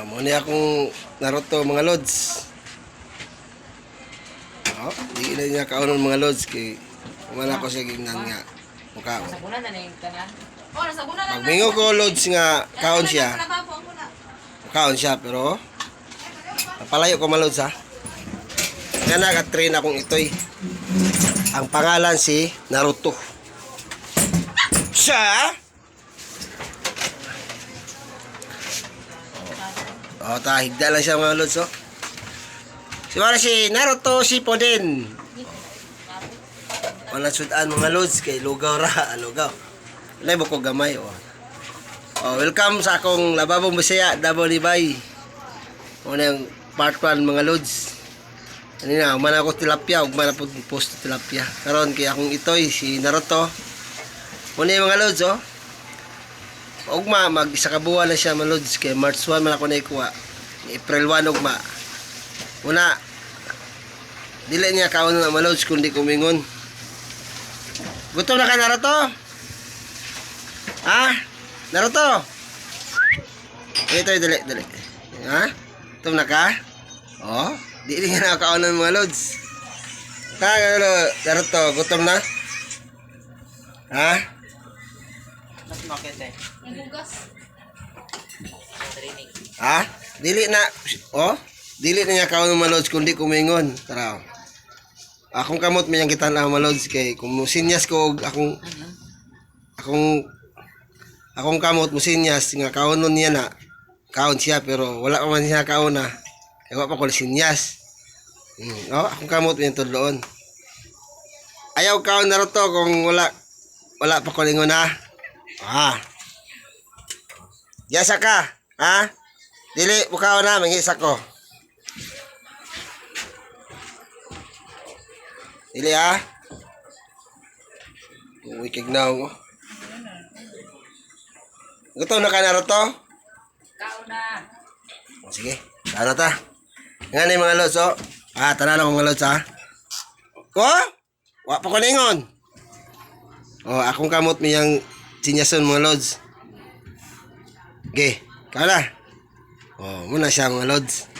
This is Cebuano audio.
Mo ni akong Naruto, mga lods. Oh, di na niya kaonon, mga lods, kay wala ko siya gingnan nga mukaon. Sabunan na na yung tanan. Oh, nasabunan na. Pag mingo ko, lods, nga kaon siya, kaon siya, pero napalayo ko, mga lods, ha. Nga naka-train akong itoy. Ang pangalan si Naruto. Siya? Oh, ta higda lang siya, mga lods, oh. Si wala si Naruto Shippuden. Wala sudan, mga lods, kay lugaw ra, lugaw. Wala mo ko gamay, oh. Oh, welcome sa akong Lababong Bisaya, Davao Libay. Una yung part 1, mga lods. Ano na, umana ako tilapia, ug mana po post tilapia. Karon kay akong itoy si Naruto. Una yung mga lods, oh. Ugma mag isa ka buwan na siya, mga lods, kay March 1 man ako naikuha. April 1 ugma. Una dili niya kaon na, mga lods, kundi kumingon. Gutom na ka, Naruto? Ha? Naruto? Ito, dali, dali. Ha? Gutom na ka? Oh, di niya nakakaon ng mga lods. Ha, ano, Naruto, gutom na? Ha? Mas makit eh. Nagugas. Training. Ha? Dili na, oh? Dili na niya kaon ng mga lods kundi kumingon. Tara. Oh. Akong kamot may kita na, mga lods, kay kung sinyas ko og akong akong akong kamot mo sinyas nga kaonon niya na, kaon siya, pero wala pa man siya kaon na kay wa pa ko sinyas. Oh, akong kamot may tudloon. Ayaw kaon, Naruto, kung wala wala pa ko lingon na. Ah. Yasa ka, ha? Dili bukaon na mangisa ko. Dili ha. Uy, kignaw mo. Gutom na ka, Naruto? Kaon na. O, sige, tara ta. Nga ni mga lods, oh. Ah, tara na mga lods, ha. Ko? Wa pa ko ningon. Oh, akong kamot miyang sinyason, mga lods. Okay, kala. Oh, muna siya, mga lods.